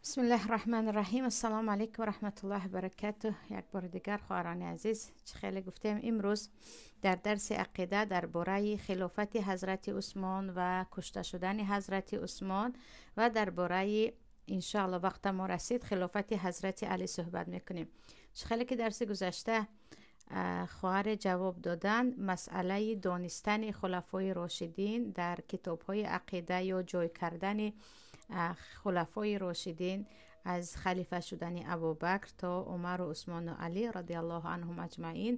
Бисмиллаҳи раҳмани раҳим. Ассалому алайкум ва раҳматуллоҳи ва баракатуҳ. Як бори дигар, хоҳарони азиз, чӣ хеле гуфтем, имрӯз дар дарси ақида дар бораи хилофати ҳазрати Усмон ва кушта шудани ҳазрати Усмон ва дар бораи, иншоалло, вақта мо расид, хилофати ҳазрати Алӣ суҳбат мекунем. Чӣ хеле ки дарси гузашта хоҳаре ҷавоб доданд, масъалаи донистани хулафои рошидин дар китобҳои ақида ё ҷой кардани хулафои рошидин аз халифа шудани Абубакр то Умару Усмону Алӣ радиаллоҳу анҳум аҷмаин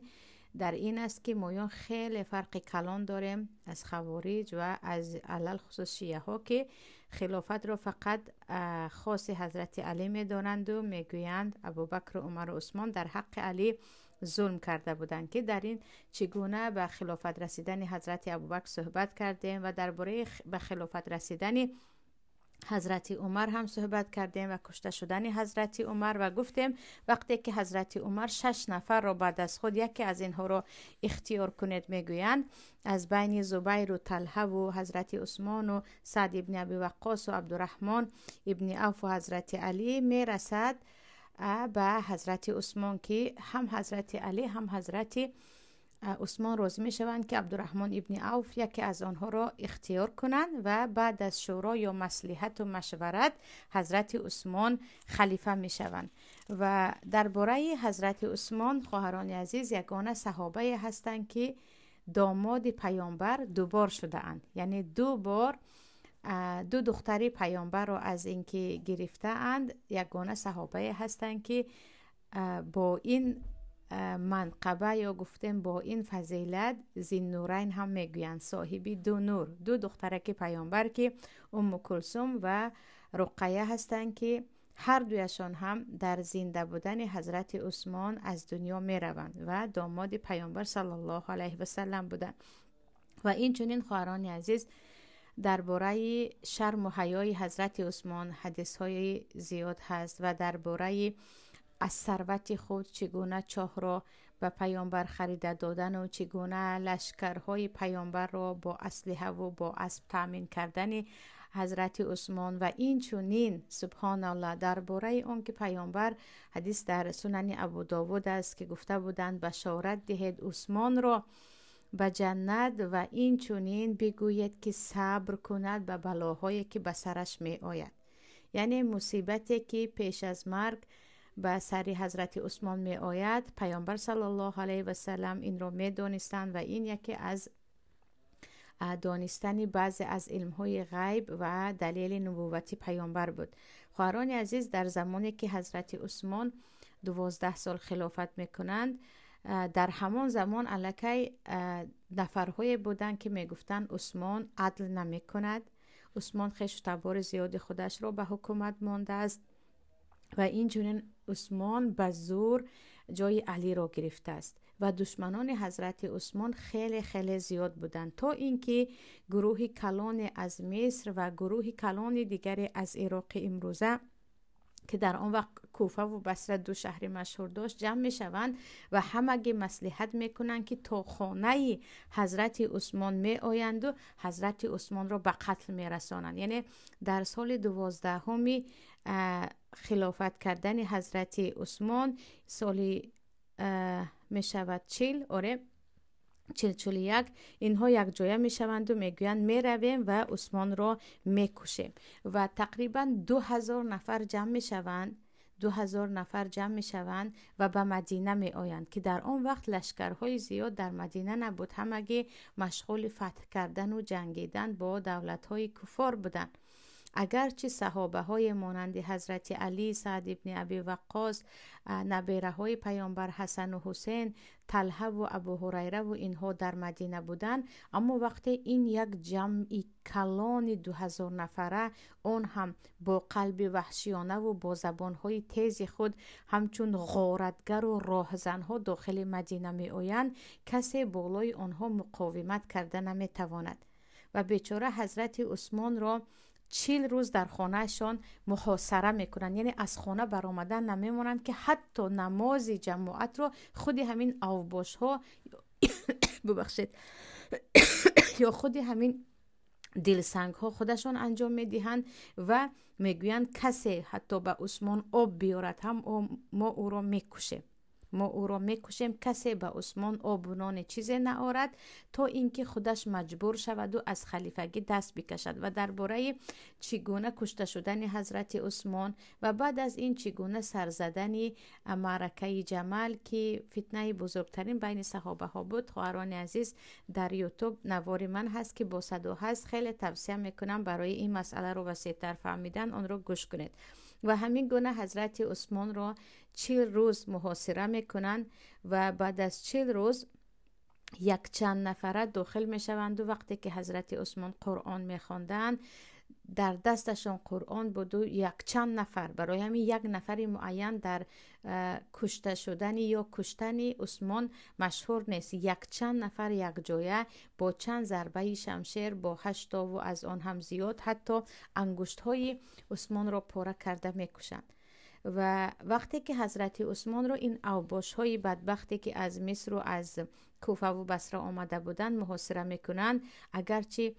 дар ин аст, ки моён хеле фарқи калон дорем аз хавориҷ ва аз алалхусус шияҳо, ки хилофатро фақат хоси ҳазрати Алӣ медонанду мегӯянд, Абубакру Умару Усмон дар ҳаққи Алӣ зулм карда буданд, ки дар ин чӣ гуна ба хилофат расидани ҳазрати Абубакр суҳбат кардем ва дар бораи ба хилофат расидани ҳазрати Умар ҳам суҳбат кардем ва кушта шудани ҳазрати Умар. Ва гуфтем, вақте ки ҳазрати Умар шаш нафарро баъд аз худ яке аз инҳоро ихтиёр кунед мегӯянд, аз байни Зубайру Талҳаву ҳазрати Усмону Саъд ибни Аби Ваққосу Абдураҳмон ибни Авфу ҳазрати Алӣ, мерасад ба ҳазрати Усмон, ки ҳам ҳазрати Алӣ, ҳам ҳазрати Усмон розӣ мешаванд, ки Абдураҳмон ибни Авф яке аз онҳоро ихтиёр кунанд. Ва баъд аз шӯро ё маслиҳату машварат ҳазрати Усмон халифа мешаванд. Ва дар бораи ҳазрати Усмон, хоҳарони азиз, ягона саҳобае ҳастанд, ки домоди паёмбар дубор шудаанд, яъне ду бор ду духтари паёмбарро аз ин ки гирифтаанд. Ягона саҳобае ҳастанд, ки бо ин манқаба ё гуфтем бо ин фазилат Зиннурайн ҳам мегӯянд, соҳиби ду нур, ду духтараки паёмбар, ки Умму Кулсум ва Руқая ҳастанд, ки ҳар дуяшон ҳам дар зинда будани ҳазрати Усмон аз дунё мераванд ва домоди паёмбар саллаллоҳу алайҳи васалам буданд. Ва инчунин, хоҳарони азиз, дар бораи шарму ҳаёи ҳазрати Усмон ҳадисҳои зиёд ҳаст ва дар бораи аз сарвати худ чӣ гуна чоҳро ба паёмбар харида додану чӣ гуна лашкарҳои паёмбарро бо аслиҳаву бо асб таъмин кардани ҳазрати Усмон. Ва инчунин, субҳоналлоҳ, дар бораи он ки паёмбар, ҳадис дар Сунани Абудовуд аст, ки гуфта буданд: «Башорат диҳед Усмонро ба ҷаннат ва инчунин бигӯед, ки сабр кунад ба балоҳое, ки ба сараш меояд». Яъне мусибате, ки пеш аз марг ба сари ҳазрати Усмон меояд, паёмбар саллаллоҳу алайҳи васалам инро медонистанд ва ин яке аз донистани баъзе аз илмҳои ғайб ва далели нубуввати паёмбар буд. Хоҳарони азиз, дар замоне ки ҳазрати Усмон 12 сол хилофат мекунанд, дар ҳамон замон аллакай нафарҳое буданд, ки мегуфтанд, Усмон адл намекунад, Усмон хешу табори зиёди худашро ба ҳукумат мондааст ва инчунин Усмон ба зур ҷои Алиро гирифтааст. Ва душманони ҳазрати Усмон хеле хеле зиёд буданд, то ин ки гурӯҳи калоне аз Миср ва гурӯҳи калони дигаре аз Ироқи имрӯза, ки дар он вақт Куфаву Басра ду шаҳри машҳур дошт, ҷамъ мешаванд ва ҳамагӣ маслиҳат мекунанд, ки то хонаи ҳазрати Усмон меоянду ҳазрати Усмонро ба қатл мерасонанд. Яъне дар соли 12-уми хилофат кардани ҳазрати Усмон, соли мешавад 40, оре, 40, 41, инҳо якҷоя мешаванду мегӯянд, меравем ва Усмонро мекушем. Ва тақрибан 2000 нафар ҷамъ мешаванд, 2000 нафар ҷамъ мешаванд ва ба Мадина меоянд, ки дар он вақт лашкарҳои зиёд дар Мадина набуд, ҳамагӣ машғули фатҳ кардану ҷангидан бо давлатҳои куффор буданд. Агарчи саҳобаҳое монанди ҳазрати Алӣ, Саъд ибни Аби Ваққос, набераҳои паёмбар Ҳасану Ҳусен, Талҳаву Абу Ҳурайраву инҳо дар Мадина буданд, аммо вақте ин як ҷамъи калони 2000 нафара, он ҳам бо қалби ваҳшиёнаву бо забонҳои тези худ, ҳамчун ғоратгару роҳзанҳо дохили Мадина меоянд, касе болои онҳо муқовимат карда наметавонад. Ва бечора ҳазрати Усмонро 40 рӯз дар хонаашон муҳосара мекунанд, яъне аз хона баромадан намемонанд, ки ҳатто намози ҷамоатро худи ҳамин авбошҳо, бубахшед, ё худи ҳамин Дилсангҳо худашон анҷом медиҳанд ва мегӯянд, касе ҳатто ба Усмон об биёрад ҳам, мо ӯро мекушем, мо ӯро мекушем. Касе ба Усмон обу ноне чизе наорад, то ин ки худаш маҷбур шаваду аз халифагӣ даст бикашад. Ва дар бораи чӣ гуна кушта шудани ҳазрати Усмон ва баъд аз ин чӣ гуна сарзадани маъракаи Ҷамал, ки фитнаи бузургтарин байни саҳобаҳо буд, хоҳарони азиз, дар Ютуб навори ман ҳаст, ки бо садо ҳаст. Хеле тавсия мекунам, барои ин масъаларо васеътар фаҳмидан онро гӯш кунед. Ва ҳамин гуна ҳазрати Усмонро 40 рӯз муҳосира мекунанд ва баъд аз 40 рӯз якчанд нафара дохил мешаванду вақте ки ҳазрати Усмон Қуръон мехонданд, дар дасташон Қуръон буду якчанд нафар, барои ҳамин як нафари муайян дар кушта шудани ё куштани Усмон машҳур нест. Якчанд нафар якҷоя бо чанд зарбаи шамшер, бо ҳаштову аз он ҳам зиёд, ҳатто ангуштҳои Усмонро пора карда мекушанд. Ва вақте ки ҳазрати Усмонро ин авбошҳои бадбахте, ки аз Мисру аз Куфаву Басра омада буданд, муҳосира мекунанд, агарчи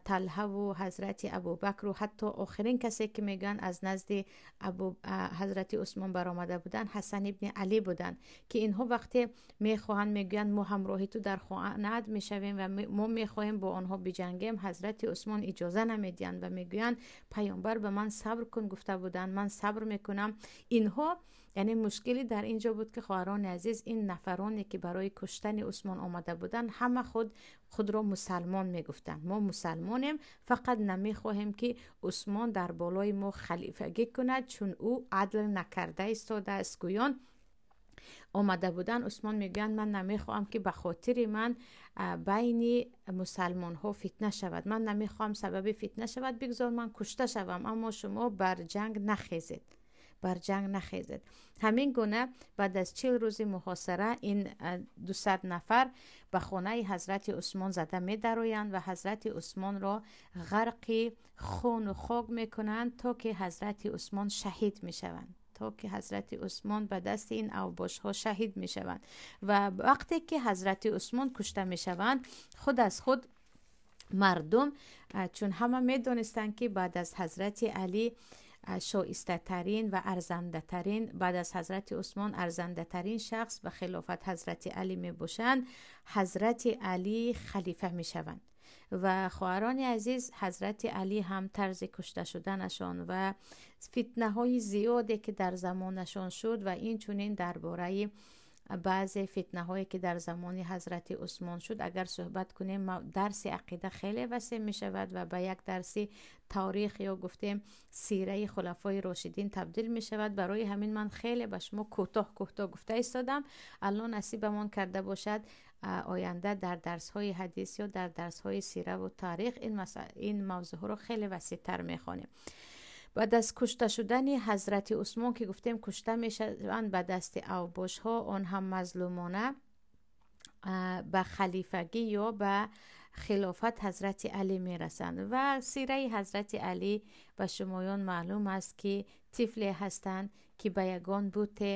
Талҳаву ҳазрати Абубакру ҳатто охирин касе, ки мегӯянд аз назди ҳазрати Усмон баромада буданд, Ҳасан ибни Алӣ буданд, ки инҳо вақте мехоҳанд, мегӯянд, мо ҳамроҳи ту дар хонаат мешавем ва мо мехоҳем бо онҳо биҷангем, ҳазрати Усмон иҷоза намедиҳанд ва мегӯянд, паёмбар ба ман сабр кун гуфта буданд, ман сабр мекунам. Инҳо, яъне мушкилӣ дар ин ҷо буд, ки, хоҳарони азиз, ин нафароне, ки барои куштани Усмон омада буданд, ҳама худро мусалмон мегуфтанд. Мо мусалмонем, фақат намехоҳем, ки Усмон дар болои мо халифагӣ кунад, чун ӯ адл накарда истодааст, гӯён омада буданд. Усмон мегӯянд, ман намехоҳам, ки ба хотири ман байни мусалмонҳо фитна шавад, ман намехоҳам сабаби фитна шавад, бигзор ман кушта шавам, аммо шумо бар ҷанг нахезед, бар ҷанг нахезед. Ҳамин гуна баъд аз 40 рӯзи муҳосира ин 200 нафар ба хонаи ҳазрати Усмон зада медароянд ва ҳазрати Усмонро ғарқи хуну хок мекунанд, то ки ҳазрати Усмон шаҳид мешаванд, то ки ҳазрати Усмон ба дасти ин авбошҳо шаҳид мешаванд. Ва вақте ки ҳазрати Усмон кушта мешаванд, худ аз худ мардум, чун ҳама медонистанд, ки баъд аз ҳазрати Алӣ шоистатарин ва арзандатарин, баъд аз ҳазрати Усмон арзандатарин шахс ба хилофат ҳазрати Алӣ мебошанд, ҳазрати Алӣ халифа мешаванд. Ва, хоҳарони азиз, ҳазрати Алӣ ҳам тарзи кушта шуданашон ва фитнаҳои зиёде, ки дар замонашон шуд, ва инчунин дар бораи баъзе фитнаҳое, ки дар замони ҳазрати Усмон шуд, агар суҳбат кунем, дарси ақида хеле васеъ мешавад ва ба як дарси таърих ё гуфтем сираи хулафои рошидин табдил мешавад. Барои ҳамин ман хеле ба шумо кӯтоҳ кӯтоҳ гуфта истодам. Алло насибамон карда бошад, оянда дар дарсҳои ҳадис ё дар дарсҳои сираву таърих ин мавзӯъҳоро хеле васеътар мехонем. Баъд аз кушта шудани ҳазрати Усмон, ки гуфтем, кушта мешаванд ба дасти авбошҳо, он ҳам мазлумона, ба халифагӣ ё ба хилофат ҳазрати Алӣ мерасанд. Ва сираи ҳазрати Алӣ ба шумоён маълум аст, ки тифле ҳастанд, ки ба ягон буте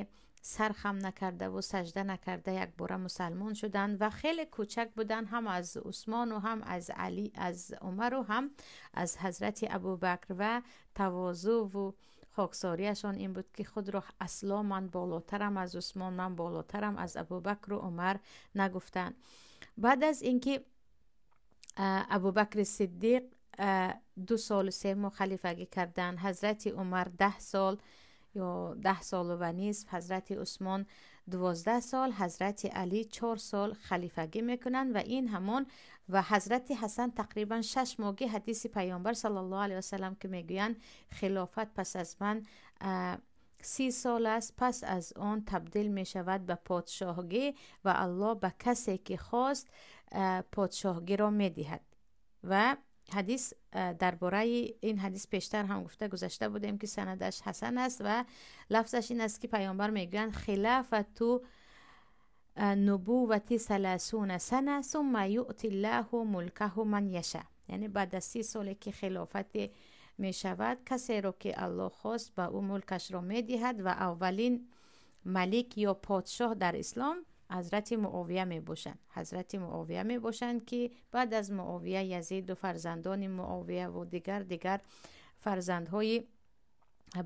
сар хам накардаву сажда накарда якбора мусалмон шуданд ва хеле кӯчак буданд, ҳам аз Усмону ҳам аз Али, аз Умару ҳам аз ҳазрати Абубакр. Ва тавозӯву хоксориашон ин буд, ки худро асло ман болотарам аз Усмон, ман болотарам аз Абубакру Умар нагуфтанд. Баъд аз инки Абубакри Сиддиқ 2 солу 3 моҳ халифагӣ карданд, ҳазрати Умар 10 сол ё 10 солу ва нисф, ҳазрати Усмон 12 сол, ҳазрати Алӣ 4 сол халифагӣ мекунанд. Ва ин ҳамон ва ҳазрати Ҳасан тақрибан 6 моҳгӣ. Ҳадиси паёмбар саллаллоҳу алайҳи васалам, ки мегӯянд, хилофат пас аз ман 30 сол аст, пас аз он табдил мешавад ба подшоҳгӣ ва Аллоҳ ба касе, ки хост, подшоҳгиро медиҳад. Ва ҳадис, дар бораи ин ҳадис пештар ҳам гуфта гузашта будем, ки санадаш ҳасан аст ва лафзаш ин аст, ки паёмбар мегӯянд: خلافة نبوتي 30 سنة ثم يؤتي الله ملكه من يشاء. یعنی بعد از 30 соле ки хилофат мешавад, касеро, ки Аллоҳ хост, ба ӯ мулкашро медиҳад. Ва аввалин малик ё подшоҳ дар ислом ҳазрати Муовия мебошанд. Ҳазрати Муовия мебошанд, ки баъд аз Муовия Язиду фарзандони Муовия ва дигар фарзандҳои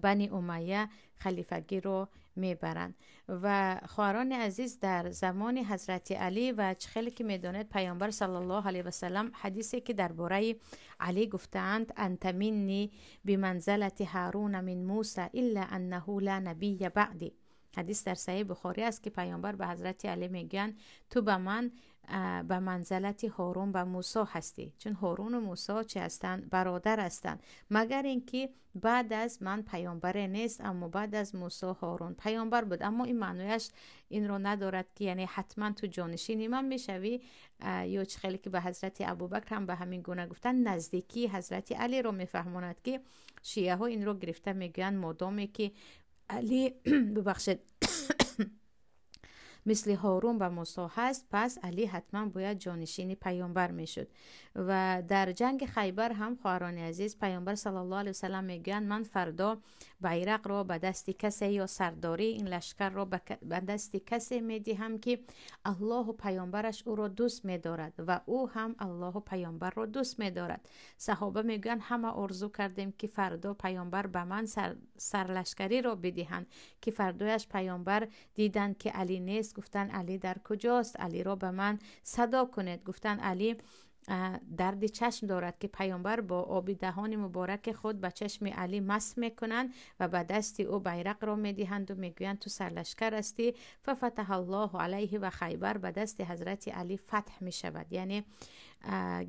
Бани Умайя халифагиро мебаранд. Ва хоҳарони азиз, дар замони ҳазрати Алӣ ва чӣ хеле ки медонед, Паёмбар саллаллоҳу алайҳи васаллам ҳадисе ки дар бораи Алӣ гуфтаанд: «Анта минни биманзалати Ҳаруна мин Муса илла аннаҳу ла набийя баъди». Ҳадис дар Саҳеҳи Бухорӣ аст, ки Паёмбар ба ҳазрати Алӣ мегӯянд: «Ту ба ман ба манзалати Ҳорун ба Мусо ҳастӣ», чун Ҳоруну Мусо чӣ ҳастанд? Бародар ҳастанд, магар ин ки баъд аз ман паёмбаре нест. Аммо баъд аз Мусо Ҳорун паёмбар буд. Аммо ин маънояш инро надорад, ки яъне ҳатман ту ҷонишини ман мешавӣ, ё чӣ хеле ки ба ҳазрати Абубакр ҳам ба ҳамин гуна гуфтанд. Наздикии ҳазрати Алиро мефаҳмонад, ки шиаҳо инро гирифта мегӯянд: модоме ки Алӣ, бубахшед, мисли Ҳорун ба Мусо ҳаст, пас Алӣ ҳатман бояд ҷонишини паёмбар мешуд. Ва дар ҷанги Хайбар ҳам, хоҳарони азиз, Паёмбар саллаллоҳу алайҳи васаллам мегӯянд: «Ман фардо байрақро ба дасти касе ё сардории ин лашкарро ба дасти касе медиҳам, ки Аллоҳу паёмбараш ӯро дӯст медорад ва ӯ ҳам Аллоҳу паёмбарро дӯст медорад». Саҳоба мегӯянд: ҳама орзу кардем, ки фардо паёмбар ба ман сарлашкариро бидиҳанд. Ки фардояш паёмбар диданд, ки Алӣ нест, гуфтанд: «Алӣ дар куҷост? Алиро ба ман садо кунед». Гуфтанд: «Алӣ дарди чашм дорад», ки паёмбар бо оби даҳони мубораки худ ба чашми Алӣ масҳ мекунанд ва ба дасти ӯ байрақро медиҳанду мегӯянд: «Ту сарлашкар ҳастӣ». ففتح الله علیه و Хайбар ба дасти ҳазрати Алӣ фатҳ мешавад, яъне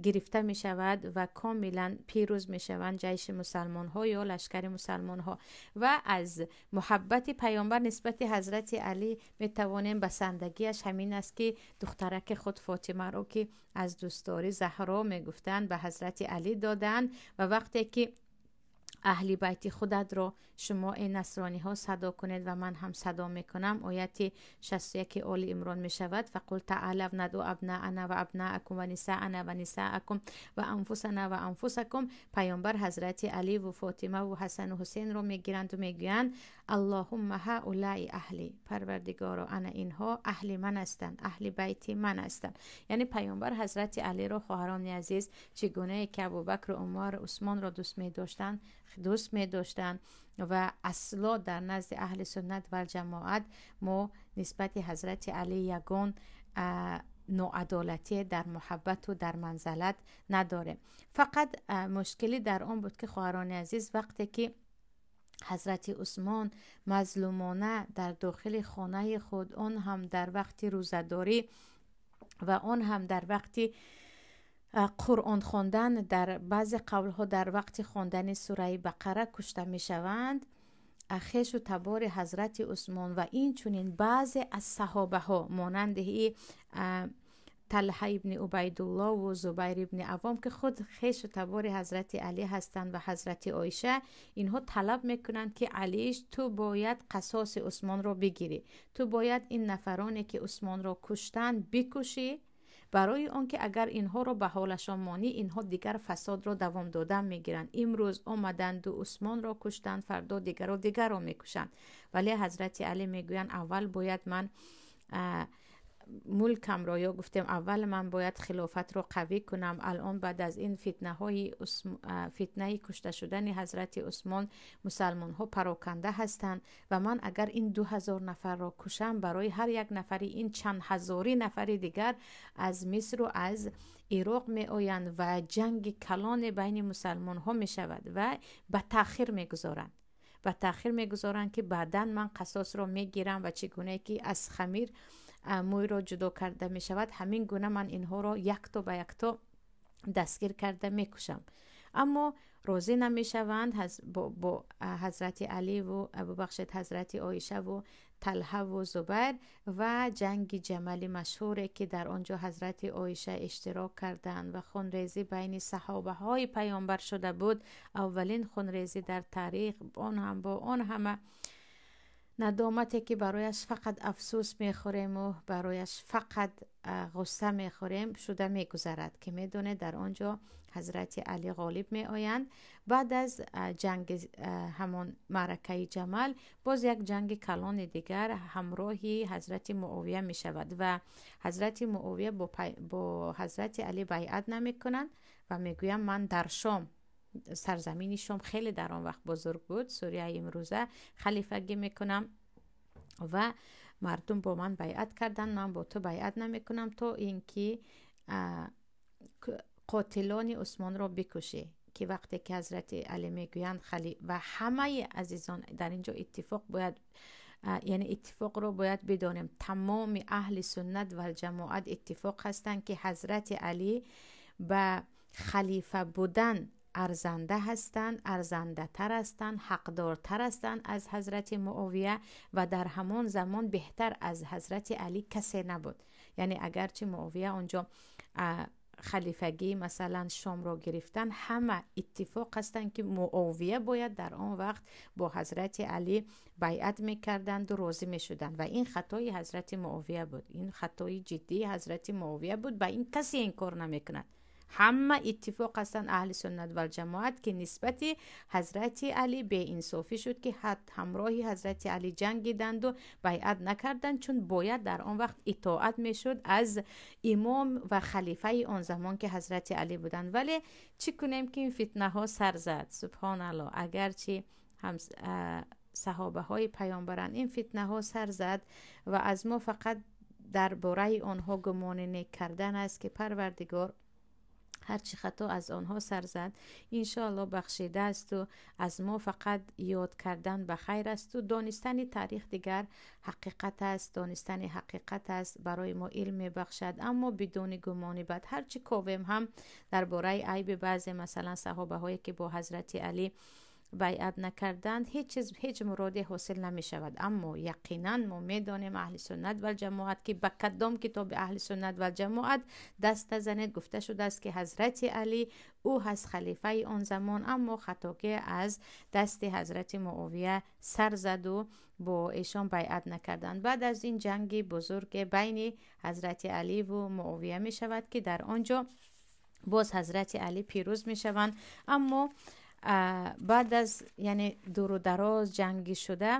гирифта мешавад ва комилан пирӯз мешаванд ҷайши мусалмонҳо ё лашкари мусалмонҳо. Ва аз муҳаббати паёмбар нисбати ҳазрати Алӣ метавонем басандагиаш ҳамин аст, ки духтараки худ Фотимаро, ки аз дӯстдорӣ Заҳро мегуфтанд, ба ҳазрати Алӣ доданд. Ва вақте ки «Аҳли байти худатро шумо, эй насрониҳо, садо кунед ва ман ҳам садо мекунам», ояти 61 Оли Имрон мешавад: فقل تعالوا ندع أبناءنا وأبناءكم ونساءنا ونساءكم وأنفسنا وأنفسكم. Паёмбар ҳазрати Аливу Фотимаву Ҳасану Ҳусейнро мегиранду мегӯянд: اللهم هؤلاء أهلي, Парвардигоро, ана инҳо аҳли ман ҳастанд, аҳли байти ман ҳастанд. Яъне паёмбар ҳазрати Алиро, хоҳарони азиз, чӣ гунае ки Абубакру Умар, Усмонро дӯст медоштанд, дӯст медоштанд. Ва асло дар назди аҳли суннат валҷамоат мо нисбати ҳазрати Алӣ ягон ноадолатие дар муҳаббату дар манзалат надорем. Фақат мушкилӣ дар он буд, ки, хоҳарони азиз, вақте ки ҳазрати Усмон мазлумона дар дохили хонаи худ, он ҳам дар вақти рӯзадорӣ ва он ҳам дар вақти Қуръон хондан, дар баъзе қавлҳо дар вақти хондани сураи Бақара кушта мешаванд, хешу табори ҳазрати Усмон ва инчунин баъзе аз саҳобаҳо, монанди Талҳа ибни Убайдуллову Зубайр ибни Авом, ки худ хешу табори ҳазрати Алӣ ҳастанд, ва ҳазрати Оиша, инҳо талаб мекунанд, ки Алиш, ту бояд қасоси Усмонро бигирӣ, ту бояд ин нафароне ки Усмонро куштанд, бикушӣ, барои он ки агар инҳоро ба ҳолашон монӣ, инҳо дигар фасодро давом додан мегиранд. Имрӯз омаданду Усмонро куштанд, фардо дигару дигарро мекушанд. Вале ҳазрати Алӣ мегӯянд: аввал бояд ман мулкамро, ё гуфтем, аввал ман бояд хилофатро қавӣ кунам. Алон баъд аз ин фитнаҳои фитнаи кушта шудани ҳазрати Усмон мусалмонҳо пароканда ҳастанд ва ман агар ин 2000 нафарро кушам, барои ҳар як нафари ин чанд ҳазори нафари дигар аз Мисру аз Ироқ меоянд ва ҷанги калоне байни мусалмонҳо мешавад. Ва ба таъхир мегузоранд, ки баъдан ман қасосро мегирам ва чӣ гунае ки аз хамир мӯйро ҷудо карда мешавад, ҳамин гуна ман инҳоро якто ба якто дастгир карда мекушам. Аммо розӣ намешаванд бо ҳазрати Аливу, бубахшед, ҳазрати Оишаву Талҳаву Зубайр. Ва ҷанги Ҷамали машҳуре, ки дар он ҷо ҳазрати Оиша иштирок карданд ва хунрезӣ байни саҳобаҳои паёмбар шуда буд, аввалин хунрезӣ дар таърих, он ҳам бо он ҳама Надомате ки барояш фақат афсӯс мехӯрему барояш фақат ғусса мехӯрем шуда мегузарад, ки медонед, дар он ҷо ҳазрати Алӣ ғолиб меоянд. Баъд аз ҷанги ҳамон маъракаи Ҷамал боз як ҷанги калони дигар ҳамроҳи ҳазрати Муовия мешавад ва ҳазрати Муовия бо ҳазрати Алӣ байъат намекунанд ва мегӯянд: ман дар Шом, сарзамини Шом хеле дар он вақт бузург буд, Сурияи имрӯза, халифагӣ мекунам ва мардум бо ман байъат карданд, ман бо ту байъат намекунам то ин ки қотилони Усмонро бикушӣ. Ки вақте ки ҳазрати Алӣ мегӯянд ва ҳамаи азизон дар ин ҷо иттифоқ бояд, яъне иттифоқро бояд бидонем, тамоми аҳли суннат валҷамоат иттифоқ ҳастанд, ки ҳазрати Алӣ ба халифа будан арзанда ҳастанд, арзандатар ҳастанд, ҳақдортар ҳастанд аз ҳазрати Муовия ва дар ҳамон замон беҳтар аз ҳазрати Алӣ касе набуд. Яъне агарчи Муовия онҷо халифагии, масалан, Шомро гирифтан, ҳама иттифоқ ҳастанд, ки Муовия бояд дар он вақт бо ҳазрати Алӣ байъат мекарданду розӣ мешуданд. Ва ин хатои ҳазрати Муовия буд, ин хатои ҷиддии ҳазрати Муовия буд, ба ин касе инкор намекунад. Ҳама иттифоқ ҳастанд аҳли суннат валҷамоат, ки нисбати ҳазрати Алӣ беинсофӣ шуд, ки ҳамроҳи ҳазрати Алӣ ҷангиданду байъат накарданд, чун бояд дар он вақт итоат мешуд аз имом ва халифаи он замон, ки ҳазрати Алӣ буданд. Вале чӣ кунем, ки ин фитнаҳо сар зад? Субҳоналлоҳ, агарчи ҳам саҳобаҳои паёмбаранд, ин фитнаҳо сар зад ва аз мо фақат дар бораи онҳо гумони нек кардан аст, ки Парвардигор ҳарчи хато аз онҳо сар зад, иншоалло бахшидаасту аз мо фақат ёд кардан ба хайр асту донистани таърих дигар ҳақиқат аст, донистани ҳақиқат аст, барои мо илм мебахшад. Аммо бидуни гумони бад ҳарчи ковем ҳам дар бораи айби баъзе, масалан, саҳобаҳое, ки бо ҳазрати Алӣ байъат накарданд, ҳеҷ чиз, ҳеҷ муроде ҳосил намешавад. Аммо яқинан мо медонем, аҳли суннат валҷамоат, ки ба кадом китоби аҳли суннат валҷамоат даст назанед, гуфта шудааст, ки ҳазрати Алӣ ӯ ҳаст халифаи он замон, аммо хатогӣ аз дасти ҳазрати Муовия сар заду бо эшон байъат накарданд. Баъд аз ин ҷанги бузурге байни ҳазрати Аливу Муовия мешавад, ки дар он ҷо боз ҳазрати Алӣ пирӯз мешаванд. Аммо баъд аз, яъне, дуру дароз ҷангӣ шуда,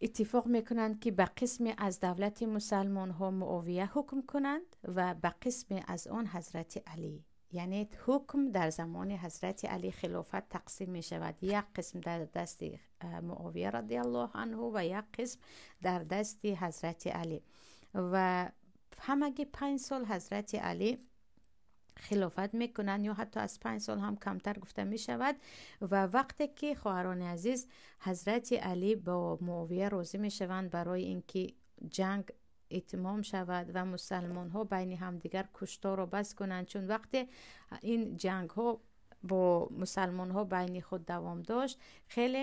иттифоқ мекунанд, ки ба қисме аз давлати мусалмонҳо Муовия ҳукм кунанд ва ба қисме аз он ҳазрати Алӣ. Яъне ҳукм дар замони ҳазрати Алӣ, хилофат тақсим мешавад: як қисм дар дасти Муовия радиаллоҳу анҳу ва як қисм дар дасти ҳазрати Алӣ. Ва ҳамагӣ 5 сол ҳазрати Алӣ хилофат мекунанд ё ҳатто аз 5 сол ҳам камтар гуфта мешавад. Ва вақте ки, хоҳарони азиз, ҳазрати Алӣ бо Муовия розӣ мешаванд барои ин ки ҷанг итмом шавад ва мусалмонҳо байни ҳамдигар кушторро бас кунанд, чун вақте ин ҷангҳо бо мусалмонҳо байни худ давом дошт, хеле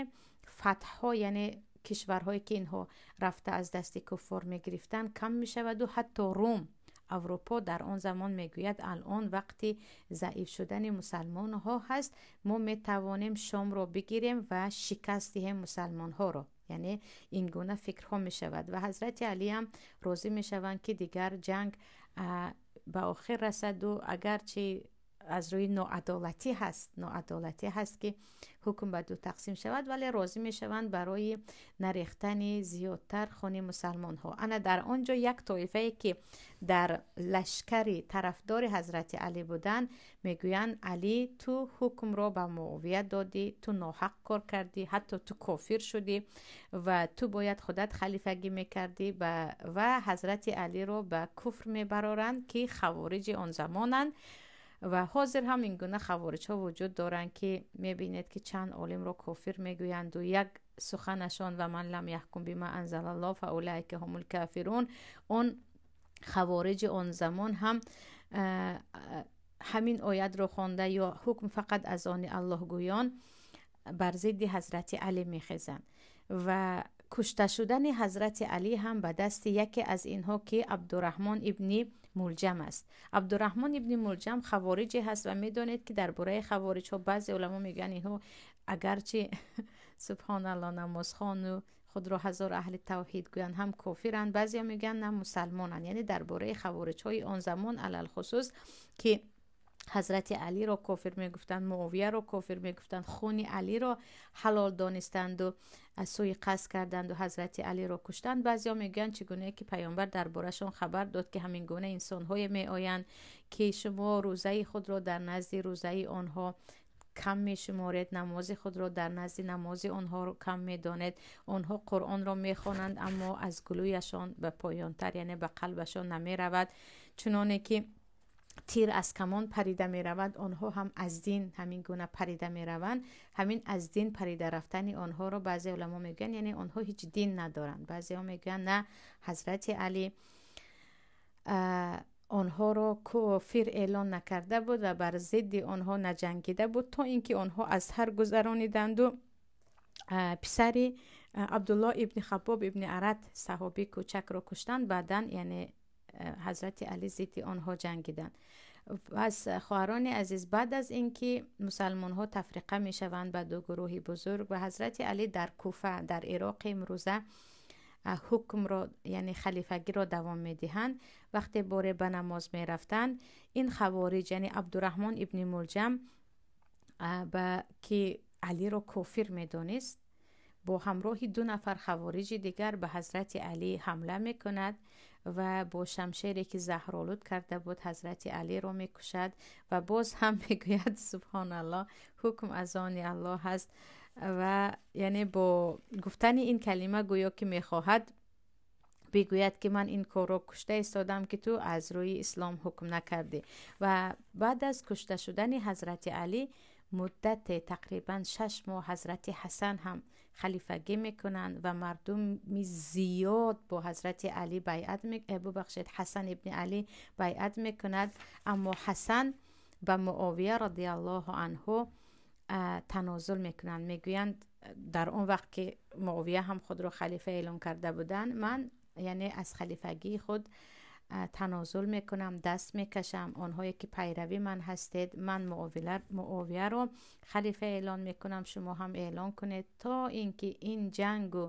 фатҳҳо, яъне кишварҳое, ки инҳо рафта аз дасти куффор мегирифтанд, кам мешаваду ҳатто Рум, Аврупо дар он замон мегӯяд: алон вақти заиф шудани мусалмонҳо ҳаст, мо метавонем Шомро бигирем ва шикаст диҳем мусалмонҳоро. Яъне ин гуна фикрҳо мешавад ва ҳазрати Алиам розӣ мешаванд, ки дигар ҷанг ба охир расаду агарчи аз рӯи ноадолатӣ ҳаст, ноадолатӣ ҳаст, ки ҳукм ба ду тақсим шавад, вале розӣ мешаванд барои нарехтани зиёдтар хуни мусалмонҳо. Ана дар он ҷо як тоифае, ки дар лашкари тарафдори ҳазрати Алӣ буданд, мегӯянд: Алӣ, ту ҳукмро ба Муовия додӣ, ту ноҳақ кор кардӣ, ҳатто ту кофир шудӣ ва ту бояд худат халифагӣ мекардӣ. Ва ҳазрати Алиро ба куфр мебароранд, ки хавориҷи он замонанд. Ва ҳозир ҳам ин гуна хавориҷҳо вуҷуд доранд, ки мебинед, ки чанд олимро кофир мегӯянду як суханашон «ва ман лам яҳкум бима анзалаллоҳ фаулайка ҳумул кафирун». Он хавориҷи он замон ҳам ҳамин оятро хонда ё ҳукм фақат аз они Аллоҳ гӯён бар зидди ҳазрати Алӣ мехезанд. Ва кушта шудани ҳазрати Алӣ ҳам ба дасти яке аз инҳо, ки Абдураҳмон ибни Мулҷам аст. Абдураҳмон ибни Мулҷам хавориҷе ҳаст ва медонед, ки дар бораи хавориҷҳо баъзе уламо мегӯянд, инҳо Агарчи, субҳоналлоҳ, намозхону худро ҳазор аҳли тавҳид гӯянд, ҳам кофиранд. Баъзеҳо мегӯянд, на, мусалмонанд. Яъне дар бораи хавориҷҳои он замон, алалхусус, ки ҳазрати Алиро кофир мегуфтанд, Муовияро кофир мегуфтанд, хуни Алиро ҳалол донистанду сӯи қасд карданду ҳазрати Алиро куштанд. Баъзеҳо мегӯянд, чӣ гуна ки паёмбар дар борашон хабар дод, ки ҳамин гуна инсонҳое меоянд, ки шумо рӯзаи худро дар назди рӯзаи онҳо кам мешуморед, намози худро дар назди намози онҳо кам медонед. Онҳо Қуръонро мехонанд, аммо аз гулӯяшон ба поёнтар, яъне ба қалбашон намеравад. Чуноне ки тир аз камон парида меравад, онҳо ҳам аз дин ҳамин гуна парида мераванд. Ҳамин аз дин парида рафтани онҳоро баъзе уламо мегӯянд, яъне онҳо ҳеҷ дин надоранд. Баъзеҳо мегӯянд, на, ҳазрати Али онҳоро кофир эълон накарда буд ва бар зидди онҳо наҷангида буд, то ин ки онҳо аз ҳар гузарониданду писари Абдулло ибни Хаббоб ибни Арат, саҳобии кӯчакро куштанд. Баъдан, яъне, ҳазрати Али зидди онҳо ҷангиданд. Пас, хоҳарони азиз, баъд аз ин ки мусалмонҳо тафриқа мешаванд ба ду гурӯҳи бузург ва ҳазрати Али дар Куфа, дар Ироқи имрӯза, ҳукмро, яъне халифагиро давом медиҳанд. Вақте боре ба намоз мерафтанд, ин хавориҷ, яъне Абдураҳмон ибни Мулҷам, ки Алиро кофир медонист, бо ҳамроҳи ду нафар хавориҷи дигар ба ҳазрати Алӣ ҳамла мекунад ва бо шамшере, ки заҳролуд карда буд, ҳазрати Алиро мекушад ва боз ҳам мегӯяд: «Субҳоналлоҳ, ҳукм аз они Аллоҳ аст». Ва яъне бо гуфтани ин калима гӯё ки мехоҳад бигӯяд, ки ман ин корро кушта истодам, ки ту аз рӯи ислом ҳукм накардӣ. Ва баъд аз кушта шудани ҳазрати Алӣ муддате, тақрибан 6 моҳ, ҳазрати Ҳасан ҳам халифагӣ мекунанд ва мардуми зиёд бо ҳазрати Алӣ байъат, бубахшед, Ҳасан ибни Алӣ байъат мекунад. Аммо Ҳасан ба Муовия радиаллоҳу анҳу танозул мекунанд. Мегӯянд, дар он вақт ки Муовия ҳам худро халифа эълон карда буданд: «Ман, яъне, аз халифагии худ танозул мекунам, даст мекашам. Онҳое ки пайрави ман ҳастед, ман Муовияро халифа эълон мекунам, шумо ҳам эълон кунед, то ин ки ин ҷангу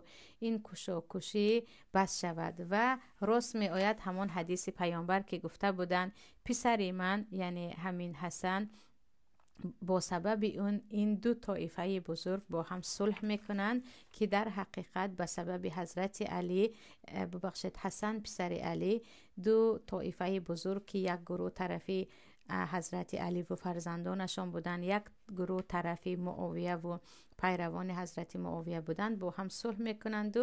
ин кушокушӣ бас шавад». Ва рост меояд ҳамон ҳадиси паёмбар, ки гуфта буданд: «Писари ман, яъне ҳамин Ҳасан, бо сабаби он ин ду тоифаи бузург бо ҳам сулҳ мекунанд», ки дар ҳақиқат ба сабаби ҳазрати Алӣ, бубахшед, Ҳасан писари Алӣ, ду тоифаи бузург, ки як гурӯҳ тарафи ҳазрати Аливу фарзандонашон буданд, як гурӯҳ тарафи Муовияву пайравони ҳазрати Муовия буданд, бо ҳам сулҳ мекунанду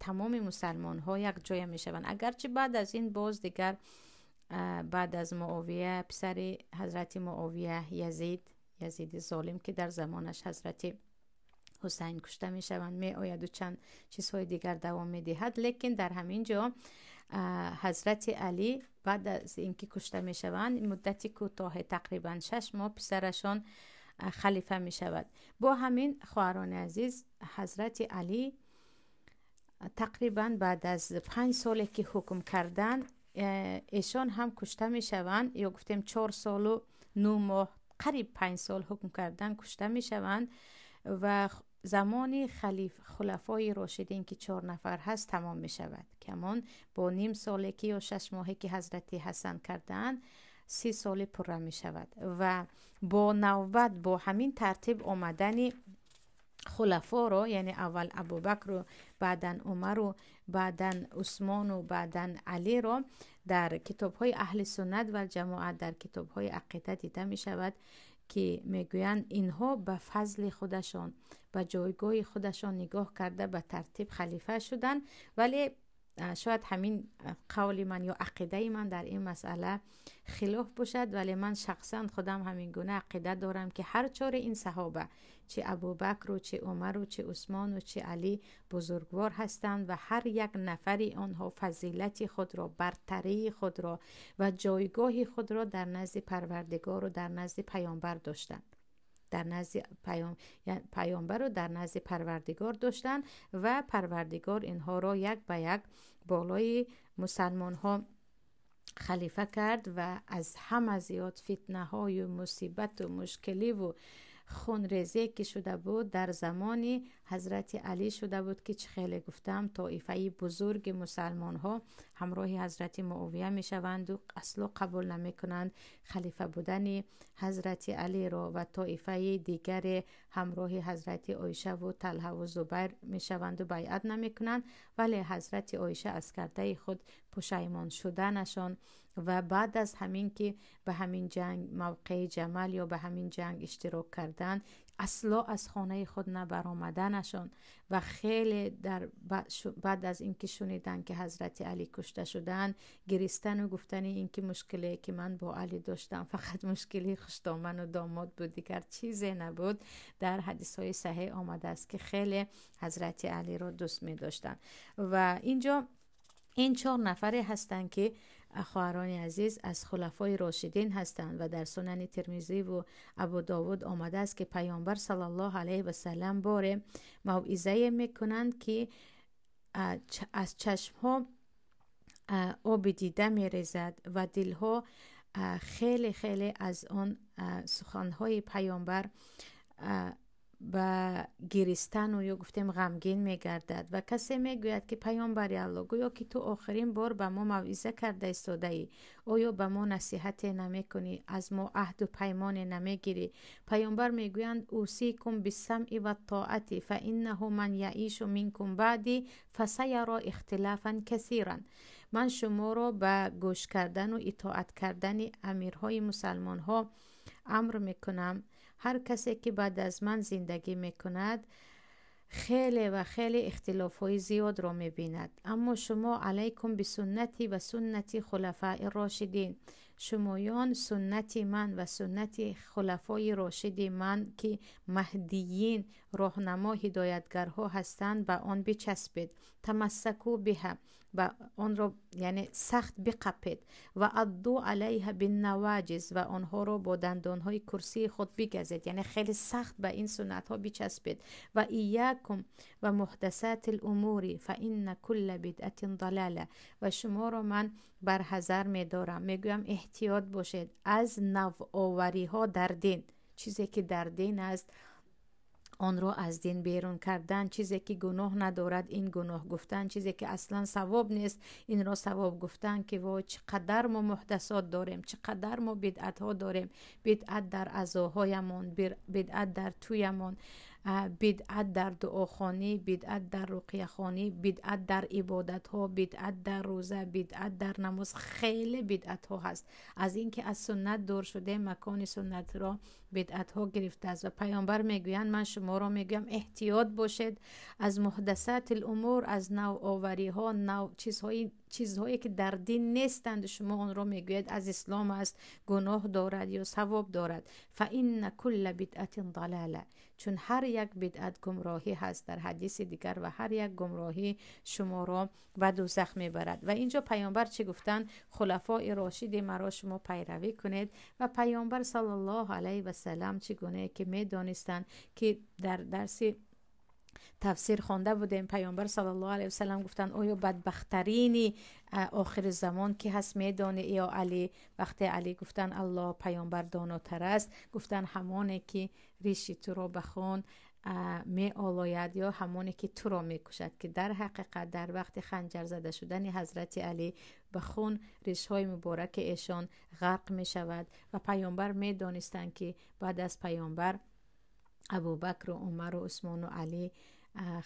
тамоми мусалмонҳо як ҷоя мешаванд. Агарчи баъд аз ин боз дигар, баъд аз Муовия, писари ҳазрати Муовия Язид, Язиди золим, ки дар замонаш ҳазрати Ҳусайн кушта мешаванд, меояду чанд чизҳои дигар давом медиҳад. Лекин дар ҳамин ҷо ҳазрати Алӣ баъд аз ин ки кушта мешаванд, муддати кӯтоҳе, тақрибан 6 моҳ, писарашон халифа мешавад. Бо ҳамин, хоҳарони азиз, ҳазрати Алӣ тақрибан баъд аз 5 соле ки ҳукм карданд, эшон ҳам кушта мешаванд. Ё гуфтем, 4 солу 9 моҳ, қариб 5 сол ҳукм кардан, кушта мешаванд ва замони хулафои рошидин, ки чор нафар ҳаст, тамом мешавад, ки ҳамон бо ним соле ки ё 6 моҳе ки ҳазрати Ҳасан кардаанд, 30 соли пурра мешавад. Ва бо навбат, бо ҳамин тартиб омадани хулафоро, яъне аввал Абубакру, баъдан Умару, баъдан Усмону, баъдан Алиро, дар китобҳои аҳли суннат вал ҷамоат, дар китобҳои ақида дида мешавад, ки мегӯянд, инҳо ба фазли худашон, ба ҷойгоҳи худашон нигоҳ карда, ба тартиб халифа шуданд. Вале шояд ҳамин қавли ман ё ақидаи ман дар ин масъала хилоф бошад, вале ман шахсан худам ҳамин гуна ақида дорам, ки ҳар чори ин саҳоба, чи Абубакру, чи Умару, чи Усмону, чи Алӣ, бузургвор ҳастанд ва ҳар як нафари онҳо фазилати худро, бартарии худро ва ҷойгоҳи худро дар назди Парвардигору дар назди паёмбар доштанд, дар назди паёмбару дар назди Парвардигор доштанд ва Парвардигор инҳоро як ба як болои мусалмонҳо халифа кард. Ва аз ҳама зиёд фитнаҳою мусибату мушкиливу хунрезие ки шуда буд дар замони ҳазрати Алӣ шуда буд, ки чӣ хеле гуфтам, тоифаи бузурги мусалмонҳо ҳамроҳи ҳазрати Муовия мешаванду асло қабул намекунанд халифа будани ҳазрати Алиро, ва тоифаи дигаре ҳамроҳи ҳазрати Оишаву Талҳаву Зубайр мешаванду байъат намекунанд. Вале ҳазрати Оиша аз кардаи худ пушаймон шуданашон ва баъд аз ҳамин ки ба ҳамин ҷанг, мавқеи Ҷамал ё ба ҳамин ҷанг иштирок кардан, асло аз хонаи худ набаромаданашон ва хеле дар баъд аз ин ки шуниданд, ки ҳазрати Алӣ кушта шуданд, гиристану гуфтани ин ки мушкиле ки ман бо Алӣ доштам фақат мушкили хуштоману домод буд, дигар чизе набуд. Дар ҳадисҳои саҳеҳ омадааст, ки хеле ҳазрати Алиро дӯст медоштанд. Ва инҷо ин 4 нафаре ҳастанд, ки хоҳарони азиз аз хулафои рошидин ҳастанд ва дар Сунани Термизӣ ва Абу Довуд омадааст, ки Паёмбар саллаллоҳу алайҳи васаллам боре мавъизае мекунанд, ки аз чашмҳо оби дида мерезад ва дилҳо хеле хеле аз он суханҳои Паёмбар ба гиристану ё гуфтем ғамгин мегардад. Ва касе мегӯяд, ки Паёмбари Аллоҳ, гӯё ки ту охирин бор ба мо мавъиза карда истодаӣ, оё ба мо насиҳате намекунӣ, аз мо аҳду паймоне намегирӣ? Паёмбар мегӯянд: усикум биссамъи ваттоати фа иннаҳу ман яишу минкум баъди фасаяро ихтилафан касиран. Ман шуморо ба гӯш кардану итоат кардани амирҳои мусалмонҳо амр мекунам. Ҳар касе ки баъд аз ман зиндагӣ мекунад, хеле ва хеле ихтилофҳои зиёдро мебинад. Аммо шумо алайкум бисуннати ва суннати хулафаи рошидин, шумоён суннати ман ва суннати хулафои рошиди ман, ки маҳдиин, роҳнамо, ҳидоятгарҳо ҳастанд, ба он бичаспед. Тамассаку биҳа, ба онро яъне сахт биқапед. Ва адду алайҳа биннаваҷиз, ва онҳоро бо дандонҳои курсии худ бигазед, яъне хеле сахт ба ин суннатҳо бичаспед. Ва иякум ва муҳдасати лумури фа инна кулла бидъатин далала, ва шуморо ман барҳазар медорам, мегӯям эҳтиёт бошед аз навовариҳо дар дин. Чизе ки дар дин аст, онро аз дин берун кардан, чизе ки гуноҳ надорад, ин гуноҳ гуфтан, чизе ки аслан савоб нест, инро савоб гуфтан, ки во чӣ қадар мо муҳдасот дорем, чӣ қадар мо бидъатҳо дорем. Бидъат дар аъзоҳоямон, бидъат дар тӯямон, бидъат дар дуохонӣ, бидъат дар руқияхонӣ, бидъат дар ибодатҳо, бидъат дар рӯза, бидъат дар намоз. Хеле бидъатҳо ҳаст. Аз ин ки аз суннат дур шудем, макони суннатро бидъатҳо гирифтааст. Ва Паёмбар мегӯянд: ман шуморо мегӯям, эҳтиёт бошед аз муҳдасати лумур, аз навовариҳо, нав чизҳое ки дар дин нестанд, шумо онро мегӯед аз ислом аст, гуноҳ дорад ё савоб дорад. Фа инна кулла бидъатин далала, чун ҳар як бидъат гумроҳӣ ҳаст. Дар ҳадиси дигар: ва ҳар як гумроҳӣ шуморо ба дӯзах мебарад. Ва инҷо Паёмбар чӣ гуфтанд? Хулафои рошиди маро шумо пайравӣ кунед. Ва Паёмбар саллаллоҳу алайҳи васаллам чӣ гунае ки медонистанд, ки дар дарси тафсир хонда будем, Паёмбар саллаллоҳу алайҳи васаллам гуфтанд: оё бадбахттарини охири замон ки ҳаст медонӣ, ё Алӣ? Вақте Алӣ гуфтанд: Аллоҳ, Паёмбар донотар аст, гуфтанд: ҳамоне ки риши туро ба хун меолояд ё ҳамоне ки туро мекушад. Ки дар ҳақиқат дар вақти ханҷар зада шудани ҳазрати Алӣ ба хун ришҳои мубораки эшон ғарқ мешавад. Ва Паёмбар медонистанд, ки баъд аз Паёмбар Абубакру Умару Усмону Алӣ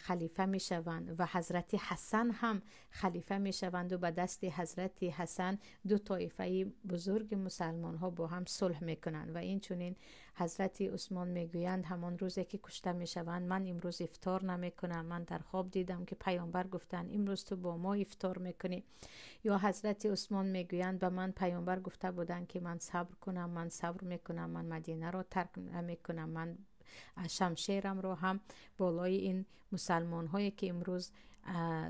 халифа мешаванд ва ҳазрати Ҳасан ҳам халифа мешаванду ба дасти ҳазрати Ҳасан ду тоифаи бузурги мусалмонҳо бо ҳам сулҳ мекунанд. Ва инчунин ҳазрати Усмон мегӯянд ҳамон рӯзе ки кушта мешаванд: ман имрӯз ифтор намекунам, ман дар хоб дидам, ки Паёмбар гуфтанд: имрӯз ту бо мо ифтор мекунӣ. Ё ҳазрати Усмон мегӯянд: ба ман Паёмбар гуфта буданд, ки ман сабр кунам, ман сабр мекунам, ман Мадинаро тарк намекунам, ман шамшерамро ҳам болои ин мусалмонҳое ки имрӯз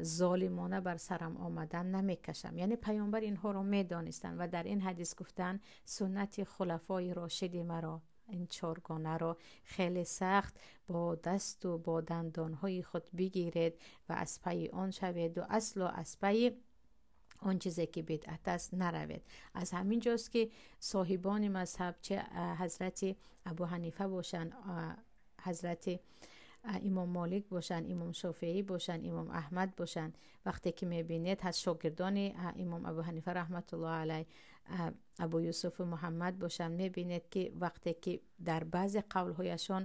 золимона бар сарам омадан намекашам. Яъне Паёмбар инҳоро медонистанд ва дар ин ҳадис гуфтанд: суннати хулафои рошиди маро, ин чоргонаро хеле сахт бо дасту бо дандонҳои худ бигиред ва аз пайи он шаведу асло аз пайи Он чизе ки бидъат аст наравед. Аз ҳамин ҷост ки соҳибони мазҳаб, че ҳазрати Абу Ҳанифа бошанд, ҳазрати имом Молик бошанд, имом Шофеӣ бошанд, имом Аҳмад бошанд, вақте ки мебинед аз шогирдони имом Абу Ҳанифа раҳматуллоҳ алайҳ Абу Юсуфу Муҳаммад бошанд, мебинед ки вақте ки дар баъзе қавлҳояшон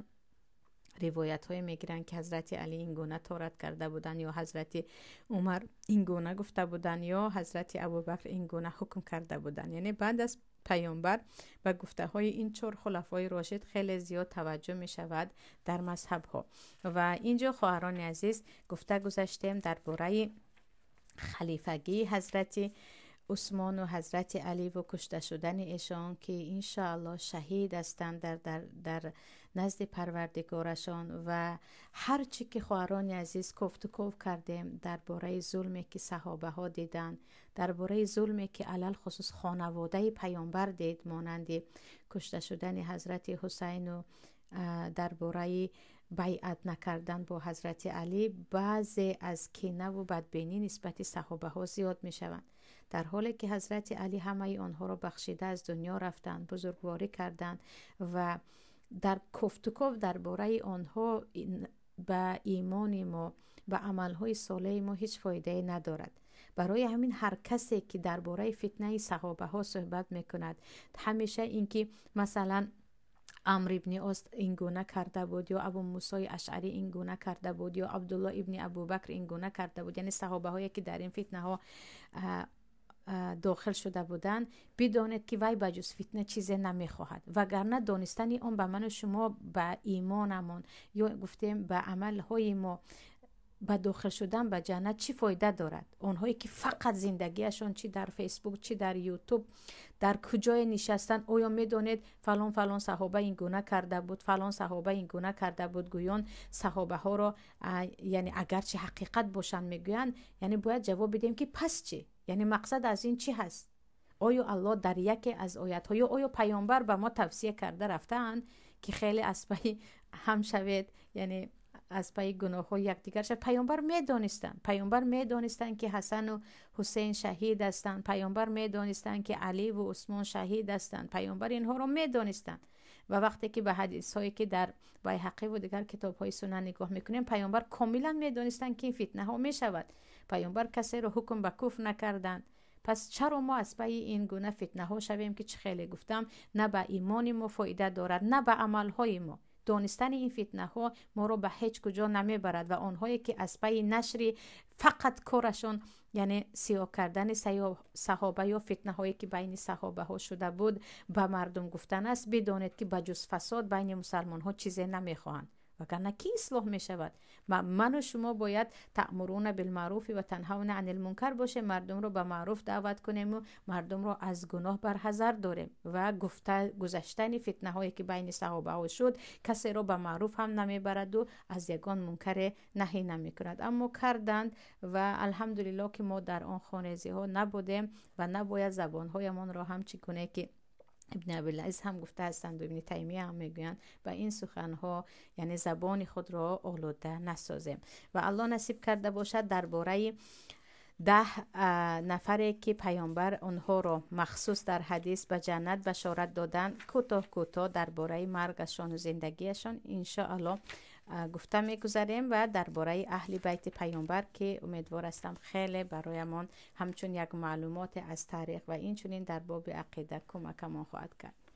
ривоятҳое мегиранд ки ҳазрати Алӣ ин гуна торат карда буданд, ё ҳазрати Умар ин гуна гуфта буданд, ё ҳазрати Абубакр ин гуна ҳукм карда буданд. Яъне баъд аз паёмбар ба гуфтаҳои ин чор хулафои рошид хеле зиёд таваҷҷӯҳ мешавад дар мазҳабҳо. Ва инҷо, хоҳарони азиз, гуфта гузаштем дар бораи халифагии ҳазрати Усмону ҳазрати Аливу кушта шудани эшон, ки иншоаллоҳ шаҳид ҳастанд дар назди Парвардигорашон. Ва ҳар чӣ ки, хоҳарони азиз, кофтуков кардем дар бораи зулме ки саҳобаҳо диданд, дар бораи зулме ки алалхусус хонаводаи паёмбар дид, монанди кушта шудани ҳазрати Ҳусайну дар бораи байъат накардан бо ҳазрати Алӣ, баъзе аз кинаву бадбинӣ нисбати саҳобаҳо зиёд мешаванд, дар ҳоле ки ҳазрати Алӣ ҳамаи онҳоро бахшида аз дунё рафтанд, бузургворӣ карданд. Ва дар кофтуков дар бораи онҳо ба имони мо, ба амалҳои солеҳи мо ҳеҷ фоидае надорад. Барои ҳамин ҳар касе ки дар бораи фитнаи саҳобаҳо суҳбат мекунад, ҳамеша ин ки масалан Амр ибни Ос ин гуна карда буд, ё Абу Мусои Ашъарӣ ин гуна карда буд, ё Абдулло ибни Абубакр ин гуна карда буд, яъне саҳобаҳое ки дар ин фитнаҳо дохил шуда буданд, бидонед ки вай ба ҷуз фитна чизе намехоҳад. Вагарна донистани он ба ману шумо, ба имонамон, ё гуфтем ба амалҳои мо, ба дохил шудан ба ҷаннат чӣ фоида дорад? Онҳое ки фақат зиндагиашон чӣ дар Фейсбук, чӣ дар Ютуб, дар куҷое нишастанд, оё медонед фалон фалон саҳоба ин гуна карда буд, фалон саҳоба ин гуна карда буд, гӯён саҳобаҳоро, яъне агарчи ҳақиқат бошанд мегӯянд, яъне бояд ҷавоб бидиҳем ки пас чӣ? Яъне мақсад аз ин чӣ ҳаст? Оё Аллоҳ дар яке аз оятҳо ё оё паёмбар ба мо тавсия карда рафтаанд ки хеле аз пайи ҳам шавед, яъне аз пайи гуноҳҳои якдигар шавед? Паёмбар медонистанд, паёмбар медонистанд ки Ҳасану Ҳусейн шаҳид ҳастанд, паёмбар медонистанд ки Аливу Усмон шаҳид ҳастанд, паёмбар инҳоро медонистанд. Ва вақте ки ба ҳадисҳое ки дар Байҳақӣ ва дигар китобҳои суннат нигоҳ мекунем, паёмбар комилан медонистанд ки ин фитнаҳо мешавад. Паёмбар касеро ҳукм ба куфр накарданд. Пас чаро мо аз пайи ин гуна фитнаҳо шавем ки, чӣ хеле гуфтам, на ба имони мо фоида дорад, на ба амалҳои мо? Донистани ин фитнаҳо моро ба ҳеҷ куҷо намебарад. Ва онҳое ки аз пайи нашри фақат корашон, яъне сиёҳ кардани саҳоба ё фитнаҳое ки байни саҳобаҳо шуда буд ба мардум гуфтан аст, бидонед ки ба ҷуз фасод байни мусалмонҳо чизе намехоҳанд. Вагарна кӣ ислоҳ мешавад? Ману шумо бояд таъмуруна билмаъруфи ва танҳавна анил мункар бошем, мардумро ба маъруф даъват кунему мардумро аз гуноҳ барҳазар дорем. Ва гуфта гузаштани фитнаҳое ки байни саҳобаҳо шуд касеро ба маъруф ҳам намебараду аз ягон мункаре наҳӣ намекунад. Аммо карданд ва алҳамдулиллоҳ ки мо дар он хонрезиҳо набудем. Ва набояд забонҳоямонро ҳам, чӣ гуне ки Ибни Абилаиз ҳам гуфта ҳастанд, Ибни Таймия ҳам мегӯянд, ба ин суханҳо, яъне забони худро олуда насозем. Ва Аллоҳ насиб карда бошад, дар бораи 10 нафаре ки паёмбар онҳоро махсус дар ҳадис ба ҷаннат башорат доданд, кӯтоҳ кӯтоҳ дар бораи маргашону зиндагиашон иншоаллоҳ гуфта мегузарем. Ва дар бораи аҳли байти паёмбар, ки умедвор ҳастам хеле бароямон ҳамчун як маълумоте аз таърих ва инчунин дар боби ақида кӯмакамон хоҳад кард.